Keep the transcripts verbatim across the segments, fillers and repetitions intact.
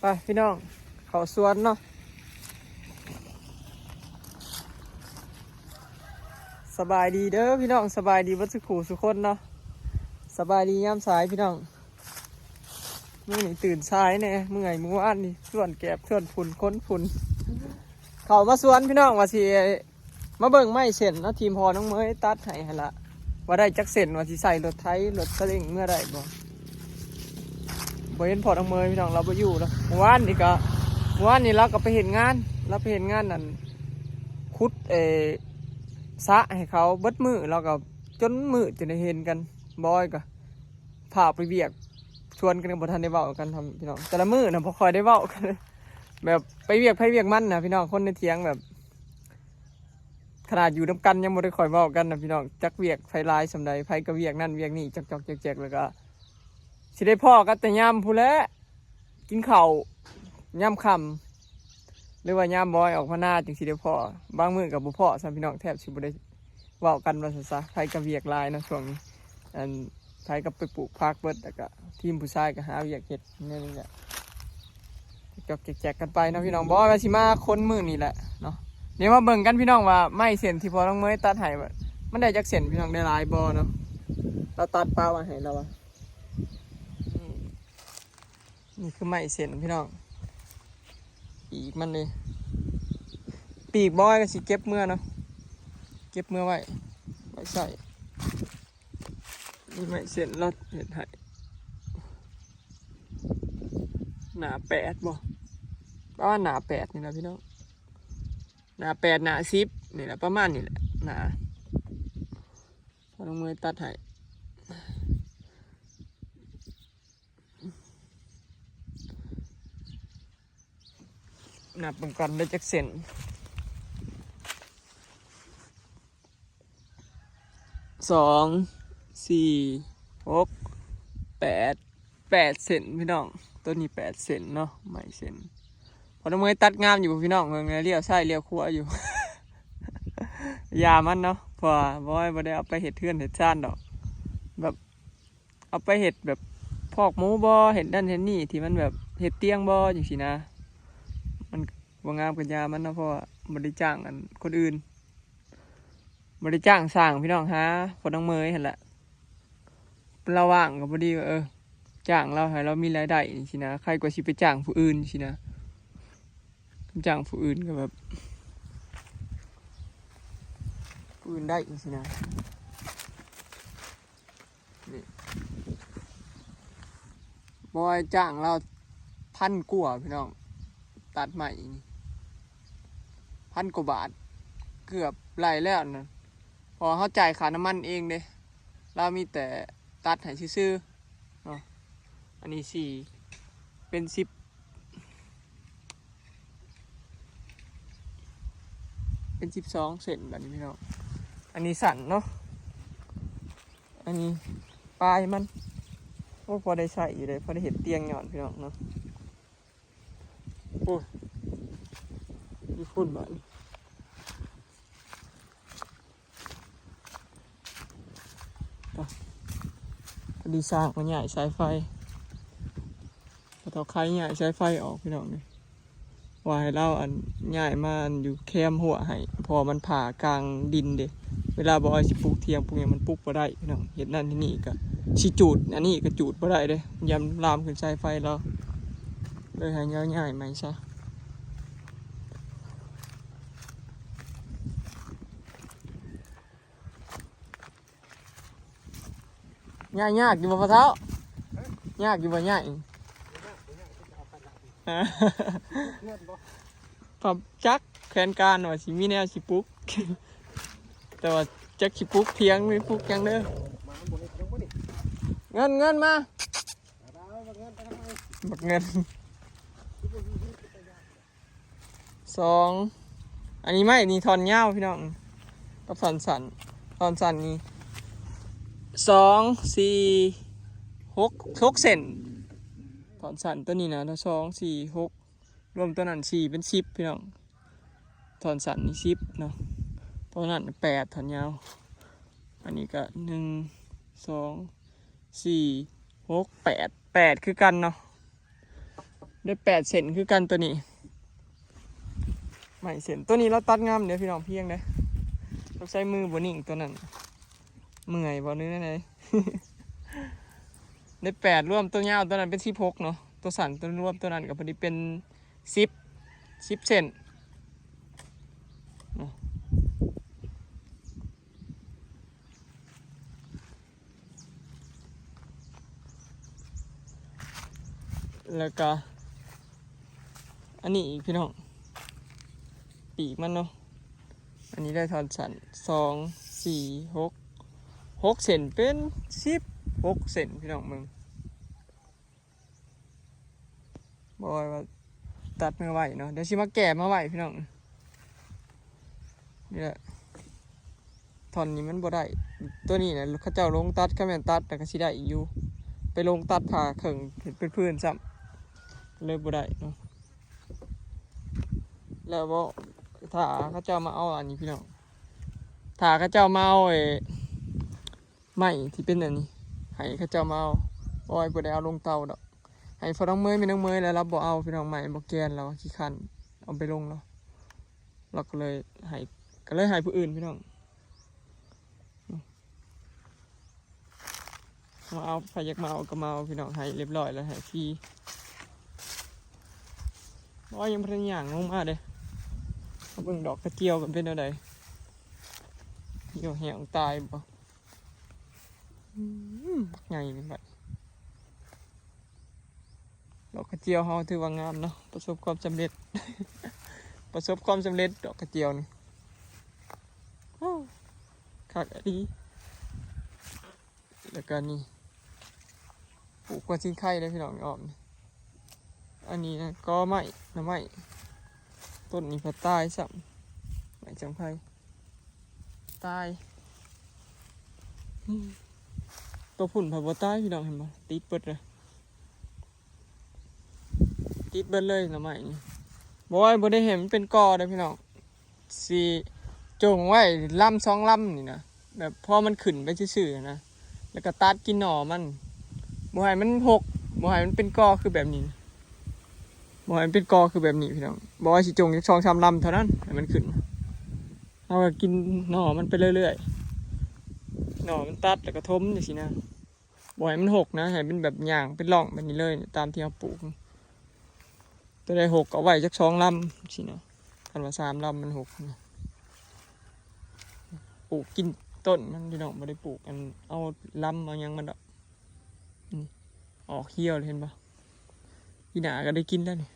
ไปพี่น้อง เข้าสวนเนาะ สบายดีเด้อพี่น้อง สบายดีเบิดสุขูสุคนเนาะ สบายดียามสายพี่น้อง มื้อนี้ตื่นสายแน่ เมื่อยมื้อวานนี่ สวนแกบ สวนฝุ่น คนฝุ่น เข้ามาสวนพี่น้อง ว่าสิมาเบิ่งไม้เส้นเนาะ ทีมพ่อน้องเมยตัดให้หั่นละ ว่าได้จักเส้น ว่าสิใส่รถไถ รถสลิงเมื่อใดบ่ บ่เห็นพ่อน้องเมยพี่น้อง เราบ่อยู่แล้ว เมื่อวานนี่ก็ เมื่อวานนี่เราก็ไปเฮ็ดงาน เราไปเฮ็ดงานนั่น ขุด เอ่อ สระให้เขาเบิดมื้อ เราก็จนมื้อจนได้เห็นกัน บอยก็ พาไปเวียก ชวนกันก็บ่ทันได้เว้ากันทำพี่น้อง แต่ละมื้อน่ะบ่ค่อยได้เว้ากันเลย แบบไปเวียกไผเวียกมันน่ะพี่น้อง คนในเถียงแบบ ขนาดอยู่นำกันยังบ่ได้ค่อยเว้ากันน่ะพี่น้อง จักเวียกไผหลายส่ำใด ไผก็เวียกนั่นเวียกนี่ จอกๆแจกๆ แล้วก็ สิได้พ้อกันแต่ยามพู้นแหละ กินข้าวยามค่ำ หรือว่ายามบอยออกมานาจึงสิได้พ้อ บางมื้อก็บ่พ้อซ้ำพี่น้อง แทบสิบ่ได้เว้ากันว่าซั่นซะ ไผก็เวียกหลายเนาะช่วงนี้ อันไผก็ไปปลูกผักเบิด แล้วก็ทีมผู้ชายก็หาเวียกเฮ็ดแนวนี้แหละ จอกๆแจกๆกันไปเนาะพี่น้อง บอยว่าสิมาคนมื้อนี้แหละเนาะ เดี๋ยวมาเบิ่งกันพี่น้องว่าไม้เส้นที่พ่อน้องเมยตัดให้ว่ามันได้จักเส้นพี่น้อง ได้หลายบ่เนาะ เราตัดปะไว้ให้แล้ววะ นี่ นี่คือไม้เส้นพี่น้อง ปีกมันเลย ปีกบอยก็สิเก็บเมื่อเนาะ เก็บเมื่อไว้ ไว้ใส่ นี่ไม้เส้นเราเฮ็ดให้ หนาแปดบ่ ประมาณหนาแปดนี่นะพี่น้อง หนาแปด หนาสิบ นี่แหละ ประมาณนี่แหละ หนา พ่อน้องเมยตัดให้ นับเบิ่งก่อนได้จักเส้น สอง สี่ หก แปด แปดเส้นพี่น้อง ตัวนี้แปดเส้นเนาะ ไม้เส้น พ่อน้องเมยตัดงามอยู่พี่น้อง เบิ่งแหน่ เลี้ยวซ้ายเลี้ยวขวาอยู่ ยามันเนาะ เพราะว่าบอยบ่ได้เอาไปเฮ็ดเฮือนเฮ็ดซานดอก แบบ เอาไปเฮ็ดแบบพอกหมูบ่ เฮ็ดนั่นเฮ็ดนี่ที่มันแบบเฮ็ดเตียงบ่จังซี้นะ มันบ่งามก็ยามันเนาะ เพราะว่าบ่ได้จ้างอันคนอื่น บ่ได้จ้างสร้างพี่น้อง หาพ่อน้องเมยหั่นแหละ เราว่างก็พอดีว่า เออ จ้างเราให้เรามีรายได้จังซี้นะ ใครกว่าสิไปจ้างผู้อื่นจังซี้นะ จ้างผู้อื่นก็แบบ ผู้อื่นได้จังซี้นะ นี่ บอยจ้างเราพันกว่าพี่น้อง ตัดไม้นี่ พันกว่าบาท เกือบไหลแล้วนะ เพราะเฮาจ่ายค่าน้ำมันเองเด้ เรามีแต่ตัดให้ซื่อๆเนาะ อันนี้สี่ เป็นสิบ เป็นสิบสองเส้นบัดนี้พี่น้อง อันนี้สั้นเนาะ อันนี้ปลายมัน โอ้ พอได้ใช้อยู่เด้ พอได้เฮ็ดเตียงหย่อนพี่น้องเนาะ โอ้ย มีฝุ่นบัดนี้ ไป พอดีสร้างมาย้ายสายไฟ พอเฒ่าไข่ย้ายสายไฟออกพี่น้องนี่ ว่าให้เราอันย้ายมาอันอยู่แคมหัวให้ เพราะว่ามันผ่ากลางดินเด้ เวลาบอยสิปลูกเทียงปลูกหยังมันปลูกบ่ได้พี่น้อง เฮ็ดนั่นเฮ็ดนี่ก็สิจูด อันนี้ก็จูดบ่ได้เด้ ยามลามขึ้นสายไฟเรา เลยให้เราย้ายใหม่ซะ ยาก ยากอยู่บ่พ่อเฒ่า ยากอยู่บ่ ยาก เงินบ่ ครับ จักแผนการว่าสิมีแนวสิปลูก แต่ว่าจักสิปลูกเถียงหรือปลูกหยังเด้อ มาบ่เฮ็ดหยังบ่นี่ เงิน เงินมา เอาเงินไปทำไม บักเงิน สอง อันนี้ไม้นี่ท่อนยาวพี่น้อง กับท่อนสั้น ท่อนสั้นนี่ สอง สี่ หก หกเส้น ท่อนสั้นตัวนี้นะ สอง สี่ หก รวมตัวนั้นสี่เป็นสิบพี่น้อง ท่อนสั้นนี่สิบเนาะ ตัวนั้นแปด ท่อนยาว อันนี้ก็หนึ่ง สอง สี่ หก แปด แปดคือกันเนาะ ได้แปดเซนคือกันตัวนี้ ไม้เซนตัวนี้เราตัดงามเด้อพี่น้อง เพียงเด้อ ต้องใช้มือบ่นิ่งตัวนั้น เมื่อยบ่หรือไง ได้แปด รวมตัวยาวตัวนั้นเป็นสิบหกเนาะ ตัวสั้นตัวรวมตัวนั้นก็พอดีเป็นสิบ สิบเซนเนาะ แล้วก็ อันนี้อีกพี่น้อง ปีกมันเนาะ อันนี้ได้ท่อนสั้น สอง สี่ หก หกเซน เป็น สิบหกเซน พี่น้อง มึง บอกว่าตัดมาไว้เนาะ เดี๋ยวสิมาแก้มาไว้พี่น้อง นี่แหละ ท่อนนี้มันบ่ได้ ตัวนี้นะเขาเจ้าลงตัด คันแม่นตัดแล้วก็สิได้อีกอยู่ ไปลงตัดผ่าเคิ่งเห็นเป็นพื้นซ้ำ เลยบ่ได้เนาะ แล้วบ่ ถ้าเขาเจ้ามาเอาอันนี้พี่น้อง ถ้าเขาเจ้ามาเอาไอ้ไม้ที่เป็นอันนี้ ให้เขาเจ้ามาเอา โอ้ย บ่ได้เอาลงเตาดอก ให้พ่อน้องเมย แม่น้องเมย แล้วเราบ่เอาพี่น้อง ไม้บ่แกน เราขี้คร้านเอาไปลงแล้ว เราก็เลยให้ ก็เลยให้ผู้อื่นพี่น้อง มาเอา ใครอยากมาเอาก็มาเอาพี่น้อง ให้เรียบร้อยแล้ว ให้ฟรี โอ้ย ยังบ่ทันย่างลงมาเด้ มาเบิ่งดอกกระเจียวกันเป็นแนวใด เหี่ยวแห้งตายบ่ อืม บักใหญ่นี่บัด ดอกกระเจียวเฮาถือว่างามเนาะ ประสบความสำเร็จ ประสบความสำเร็จดอกกระเจียวนี่ โอ้ คักอีหลี แล้วก็นี่ ปลูกกล้วยสิงไคเด้อพี่น้อง อ้อมนี่ อันนี้นะ กอไม้ หน่อไม้ ต้นนี้พัดตายซ้ำ ไม้สิงไคตาย อืม ตัวพุ้นพัดบ่ตายพี่น้อง เห็นบ่ ติดเบิดเลย ติดเบิดเลยหน่อไม้นี่ บ่ว่าบ่ได้เห็นมันเป็นกอเด้อพี่น้อง สิจงไว้ลำสองลำนี่นะ แบบพอมันขึ้นไปซื่อๆนะ แล้วก็ตัดกินหน่อมัน บ่ให้มันหก บ่ให้มันเป็นกอคือแบบนี้ บ่ให้มันเป็นกอคือแบบนี้พี่น้อง บอกว่าสิจงจักสองสามลำเท่านั้น ให้มันขึ้น เฮาก็กินหน่อมันไปเรื่อยๆ หน่อมันตัดแล้วก็ถมจังซี้นะ บ่ให้มันหกนะ ให้เป็นแบบหย่างเป็นร่องแบบนี้เลย ตามที่เฮาปลูก ตัวใดหกก็เอาไว้จักสองลำซี้นะ คันว่าสามลำมันหกนะ ปลูกกินต้นมันพี่น้อง บ่ได้ปลูกอันเอาลำเอาหยังมันดอก นี่ ออกเหี่ยวเลย เห็นบ่ ปีหน้าก็ได้กินแล้วนี่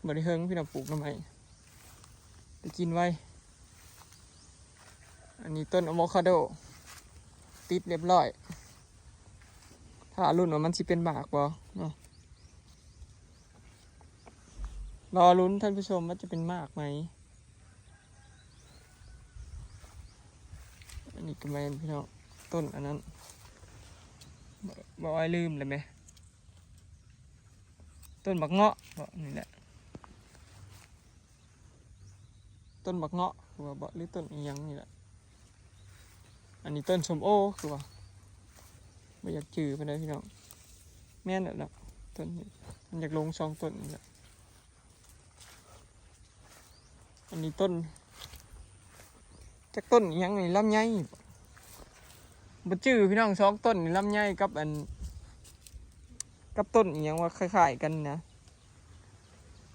บ่ได้เฮิงพี่น้อง ปลูกหน่อไม้ ได้กินไว อันนี้ต้นอะโวคาโด ติดเรียบร้อย ถ้าลุ้นว่ามันสิเป็นหมากบ่เนาะ รอลุ้นท่านผู้ชมว่าจะเป็นหมากไหม อันนี้ก็แม่นพี่น้อง ต้นอันนั้น บ่ บ่อ้อยลืมเลยไหม ต้นบักเงาะบ่ นี่แหละ ต้นบักเงาะคือว่าบ่ หรือต้นอีหยังนี่แหละ อันนี้ต้นส้มโอคือว่า บ่อยากจื่อปานใดพี่น้อง แม่นแหละเนาะ ต้นนี้ มันอยากลงสองต้นนี่แหละ อันนี้ต้น จักต้นอีหยังนี่ ลำไย บ่จื่อพี่น้อง สองต้นนี่ ลำไยกับอัน กับต้นอีหยังว่าคล้ายๆกันนะ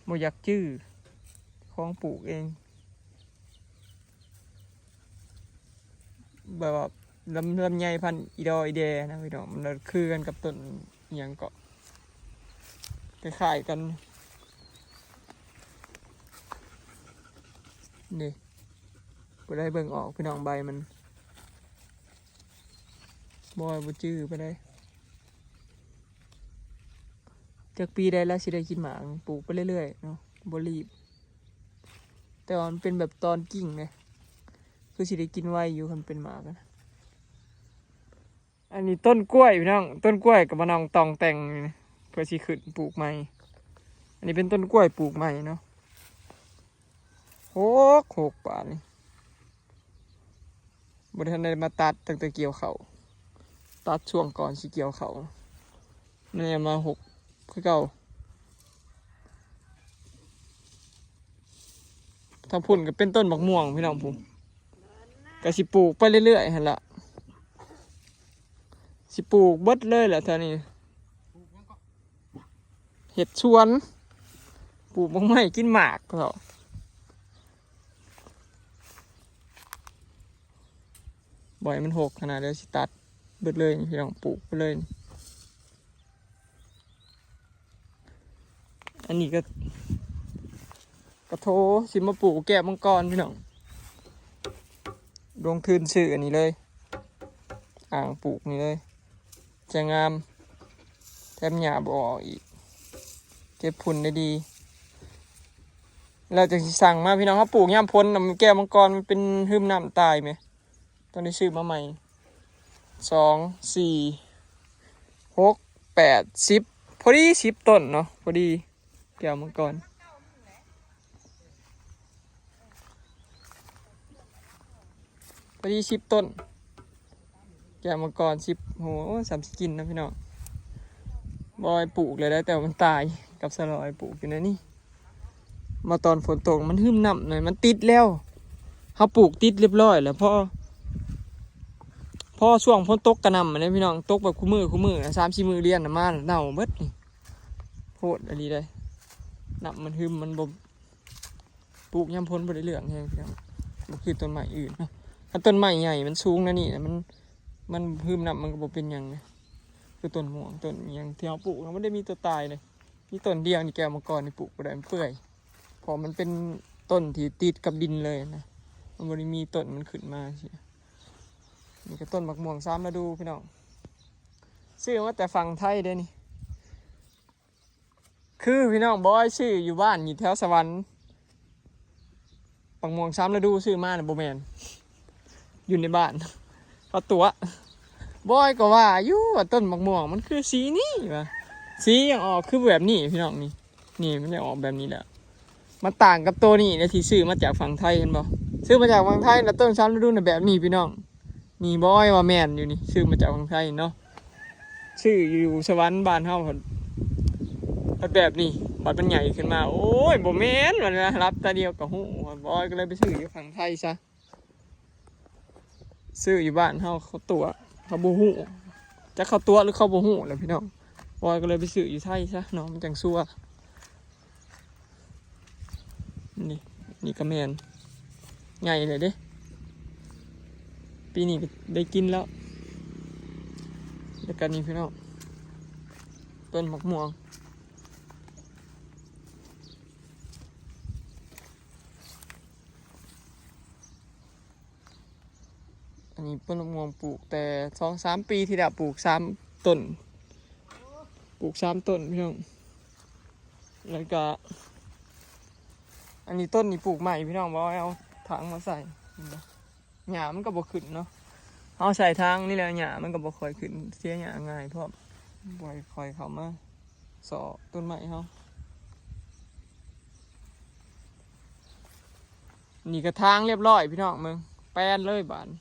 บ่อยากจื่อ ของปลูกเอง แบบว่าลำ ลำไยพันธุ์อีดออีแดนะพี่น้อง มันคือกันกับต้นอีหยังเกาะ คล้ายๆกัน นี่ บ่ได้เบิ่งออกพี่น้อง ใบมัน บ่ บ่จื่อปานใด จักปีใดแล้วสิได้กินหมาก ปลูกไปเรื่อยๆเนาะ บ่รีบ แต่ว่ามันเป็นแบบตอนกิ่งเลย คือสิได้กินไวอยู่คันเป็นหมากอะนะ อันนี้ต้นกล้วยพี่น้อง ต้นกล้วยก็มาน้องตองแต่งนี่นะ เพื่อสิขึ้นปลูกใหม่ อันนี้เป็นต้นกล้วยปลูกใหม่เนาะ หก หก บาทนี่ บ่ทันได้มาตัดตั้งแต่เกี่ยวข้าว ตัดช่วงก่อนสิเกี่ยวข้าว นี่มาหกคือเก่า ทางพุ้นก็เป็นต้นบักม่วงพี่น้องพุ้น ก็สิปลูกไปเรื่อยๆหั่นล่ะ สิปลูกเบิดเลยแหละแถวนี้ เฮ็ดสวน ปลูกบักไม้กินหมากเถาะ บ่ให้มันหกขนาด เดี๋ยวสิตัดเบิดเลยนี่พี่น้อง ปลูกไปเลยนี่ อันนี้ก็ กะโถสิมาปลูกแก้วมังกรพี่น้อง ลงทุนซื้ออันนี้เลย อ่างปลูกนี่เลย จะงาม แถมหญ้าบ่ออกอีก เก็บผลได้ดี แล้วจั่งสิสั่งมาพี่น้อง เฮาปลูกยามฝนน่ะ มันแก้วมังกรมันเป็นหืมน้ำตายแหม ต้องได้ซื้อมาใหม่ สอง สี่ หก แปด สิบ พอดีสิบต้นเนาะ พอดี แก้วมังกร พอดีสิบต้น แก้วมังกรสิบ โห สามสิบกินนะพี่น้อง บ่ให้ปลูกเลยได้ แต่ว่ามันตาย กับสลอยปลูกอยู่ในนี่ มาตอนฝนตกมันหืมน้ำหน่อย มันติดแล้ว เฮาปลูกติดเรียบร้อยแล้ว พอ พอช่วงฝนตกกระหน่ำนะพี่น้อง ตกแบบคู่มื้อคู่มื้อนะ สามสี่มื้อเรียนนะ มาเน่าเบิดนี่ โพดอีหลีเลย น้ำมันหืม มันบ่ ปลูกยามฝนบ่ได้เหลืองแฮงพี่น้อง บ่คือต้นไม้อื่นเนาะ ถ้าต้นไม้ใหญ่มันสูงนะนี่นะ มัน มันหืมน้ำมันก็บ่เป็นหยังนะ คือต้นม่วง ต้นอิหยังที่เฮาปลูกนะ มันได้มีตัวตายเลย มีต้นเดียวนี่ แก้วมังกรนี่ปลูกบ่ได้ มันเปื่อย เพราะมันเป็นต้นที่ติดกับดินเลยนะ มันบ่ได้มีต้นมันขึ้นมาสิ นี่ก็ต้นบักม่วงสามฤดูพี่น้อง ซื้อมาแต่ฝั่งไทยเด้นี่ คือพี่น้อง บอยซื้ออยู่บ้าน อยู่แถวสวรรค์ บักม่วงสามฤดูซื้อมาน่ะบ่แม่น อยู่ในบ้าน เขาตั๋ว บอยก็ว่าอยู่ว่าต้นบักม่วงมันคือสีนี้วะ สียังออกคือแบบนี้พี่น้อง นี่ นี่มันยังออกแบบนี้แหละ มาต่างกับตัวนี้นะที่ซื้อมาจากฝั่งไทย เห็นบ่ ซื้อมาจากฝั่งไทยแล้วต้นสามฤดูน่ะแบบนี้พี่น้อง นี่บอยว่าแม่นอยู่นี่ ซื้อมาจากฝั่งไทยเนาะ ซื้ออยู่สวรรค์บ้านเฮาพัด พัดแบบนี้ บัดมันใหญ่ขึ้นมา โอ้ย บ่แม่น มันนะ รับตาเดียวก็ฮู้ บอยก็เลยไปซื้ออยู่ฝั่งไทยซะ ซื้ออยู่บ้านเฮาเขาตั๋ว เขาบ่ฮู้ จักเขาตั๋วหรือเขาบ่ฮู้แหละพี่น้อง บอยก็เลยไปซื้ออยู่ไทยซะเนาะ มันจั่งชัวร์ นี่ นี่ก็แม่น ใหญ่เลยเด้ ปีนี้ก็ได้กินแล้ว แล้วก็นี่พี่น้อง ต้นบักม่วง อันนี้ต้นบักม่วงปลูกแต่สองสามปีที่แล้ว ปลูกสามต้น ปลูกสามต้นพี่น้อง แล้วก็ อันนี้ต้นนี้ปลูกใหม่พี่น้อง บ่เอาถางมาใส่ เห็นบ่ หญ้ามันก็บ่ขึ้นเนาะ เอาใส่ถางนี่แหละ หญ้ามันก็บ่ค่อยขึ้น เสียหญ้าง่ายพร้อม บ่ค่อยเข้ามาเซาะต้นไม้เฮา นี่ก็ถางเรียบร้อยพี่น้อง เบิ่ง แปนเลยบาดนี้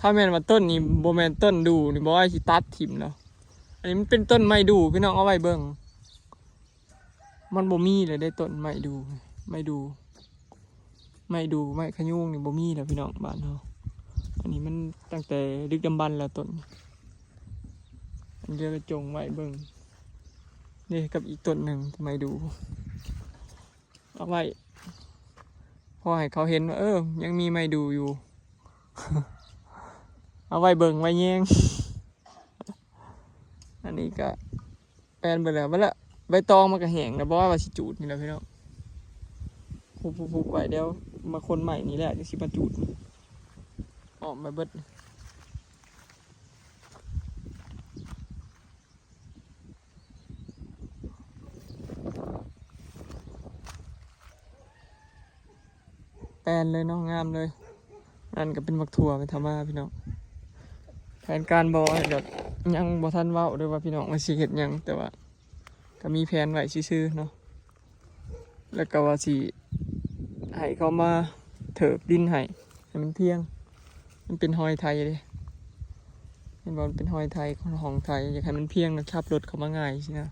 ถ้าแม่นว่าต้นนี้บ่แม่นต้นดูนี่ บ่ว่าสิตัดถิ่มเนาะ อันนี้มันเป็นต้นไม้ดูพี่น้อง เอาไว้เบิ่ง มันบ่มีเลยได้ต้นไม้ดู ไม้ดู ไม้ดู ไม้ขะยูงนี่บ่มีแล้วพี่น้องบ้านเฮา อันนี้มันตั้งแต่ดึกดำบรรพ์แล้วต้น อันเดียวก็จงไว้เบิ่ง นี่กับอีกต้นหนึ่งไม้ดู เอาไว้ พอให้เขาเห็นว่า เออ ยังมีไม้ดูอยู่ เอาไว้เบิ่งไว้แยง อันนี้ก็แปนไปแล้ว มาละ ใบตองมันก็แห้งแล้ว บ่ว่าว่าสิจูดนี่แหละพี่น้อง พุบๆๆ ไว้ เดี๋ยวมาคนใหม่นี่แหละ เดี๋ยวสิมาจูด ออกมาเบิด แปนเลยเนาะ งามเลย นั่นก็เป็นบักถั่วไปทำมาพี่น้อง แผนการบ่แบบยังบ่ทันเว้าเด้อว่าพี่น้องว่าสิเฮ็ดหยัง แต่ว่าก็มีแผนไว้ซื่อๆเนาะ แล้วก็ว่าสิให้เขามาเถิกดินให้ ให้มันเพียง มันเป็นฮอยไถเด้ เห็นบ่ มันเป็นฮอยไถของไถ อยากให้มันเพียงนะ ขับรถเข้ามาง่ายสินะ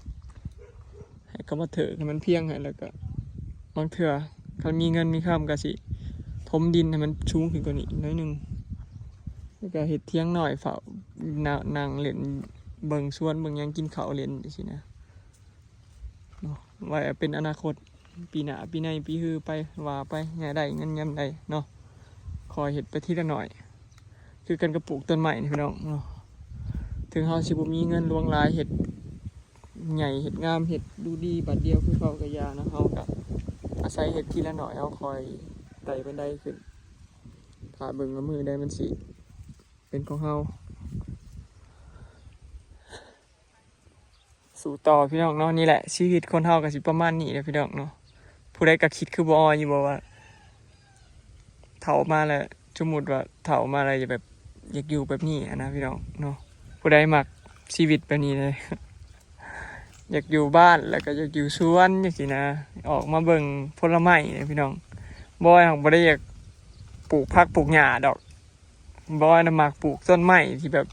ให้เขามาเถิกให้มันเพียงให้ แล้วก็ บางเทื่อคันมีเงินมีคำก็สิถมดินให้มันสูงขึ้นกว่านี้หน่อยหนึ่ง แล้วก็เฮ็ดเถียงน้อยเฝ้า นั่งนั่งเล่นเบิ่งสวนเบิ่งหยัง กินข้าวเล่นจั่งซี้นะเนาะ ไว้เป็นอนาคต ปีหน้าปีในปีฮือไป ว่าไป ยามได้เงินยามใดเนาะ คอยเฮ็ดไปทีละหน่อย คือกันกับปลูกต้นไม้นี่พี่น้องเนาะ ถึงเฮาสิบ่มีเงินหลวงหลาย เฮ็ดใหญ่เฮ็ดงาม เฮ็ดดูดีบาดเดียวคือเขาก็อย่าเนาะ เฮาก็อาศัยเฮ็ดทีละหน่อย เฮาคอยไต่บันไดขึ้น ถ้าเบิ่งว่ามื้อใดมันสิเป็นของเฮา สู้ต่อพี่น้องเนาะ นี่แหละชีวิตคนเฮาก็สิประมาณนี้แหละพี่น้องเนาะ ผู้ใดก็คิดคือบ่ออยอยู่บ่ว่า เฒ่ามาแล้ว สมมุติว่าเฒ่ามาแล้วจะแบบอยากอยู่แบบนี้อะนะพี่น้องเนาะ ผู้ใดมักชีวิตแบบนี้เลย อยากอยู่บ้านแล้วก็อยากอยู่สวนจั่งซี้นะ ออกมาเบิ่งผลไม้เนี่ยพี่น้อง บ่ออยหั้นบ่ได้อยากปลูกผักปลูกหญ้าดอก บ่ออยน่ะมักปลูกต้นไม้ที่แบบ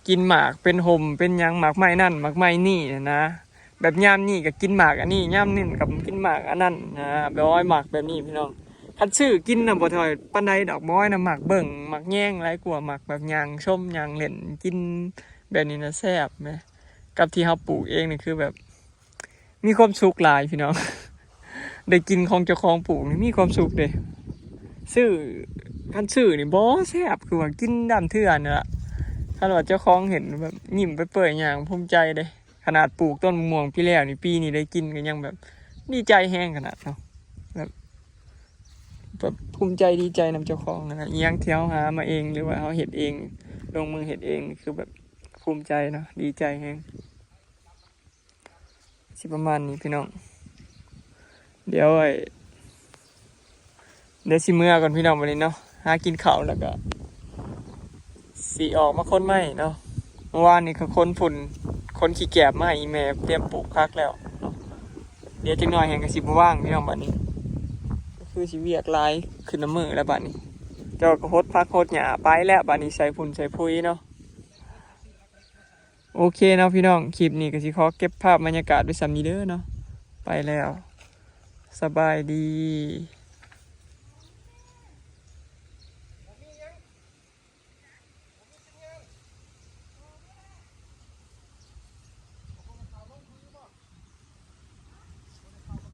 กินหมากเป็นห่มเป็นหยัง หมากไม้นั่นหมากไม้นี่นะ แบบยามนี้ก็กินหมากอันนี้ ยามนี้ก็กินหมากอันนั้นนะ บ่ออยมักแบบนี้พี่น้อง คันซื้อกินน่ะบ่เท่าปานใดดอก บ่ออยน่ะมักเบิ่ง มักแยงหลายกว่า มักแบบย่างชมย่างเล่นกิน แบบนี้นะแซ่บแหม กับที่เฮาปลูกเองนี่คือแบบ มีความสุขหลายพี่น้อง ได้กินของเจ้าของปลูกนี่มีความสุขเด้ ซื้อ คันซื้อนี่บ่แซ่บ คือว่ากินดำเถื่อนนั่นล่ะ คันว่าเจ้าของเห็นแบบยิ้มไปเปื่อยย่างภูมิใจเด้ ขนาดปลูกต้นมะม่วงปีแล้วนี่ ปีนี้ได้กินก็ยังแบบดีใจแฮงขนาดเนาะ แบบ แบบภูมิใจดีใจนำเจ้าของนั่นแหละ อิหยังที่เฮาหามาเอง หรือว่าเฮาเฮ็ดเอง ลงมือเฮ็ดเอง คือแบบภูมิใจเนาะ ดีใจแฮง สิประมาณนี้พี่น้อง เดี๋ยวไอ้ เดี๋ยวสิเมือก่อนพี่น้อง บัดนี้เนาะ หากินข้าวแล้วก็สิออกมาขนไม้เนาะ เมื่อวานนี้ก็ขนฝุ่น ขนขี้แกบมาให้อีแม่เตรียมปลูกผักแล้วเนาะ เดี๋ยวจักหน่อยแฮงก็สิบ่ว่างพี่น้อง บัดนี้ ก็คือสิเวียกหลายขึ้นนำมื้อแล้วบัดนี้ เจ้าก็หดผักหดหญ้าไปแล้ว บัดนี้ใส่ฝุ่นใส่ปุ๋ยเนาะ โอเคเนาะพี่น้อง คลิปนี้ก็สิขอเก็บภาพบรรยากาศไว้ส่ำนี้เด้อเนาะ ไปแล้ว สบายดี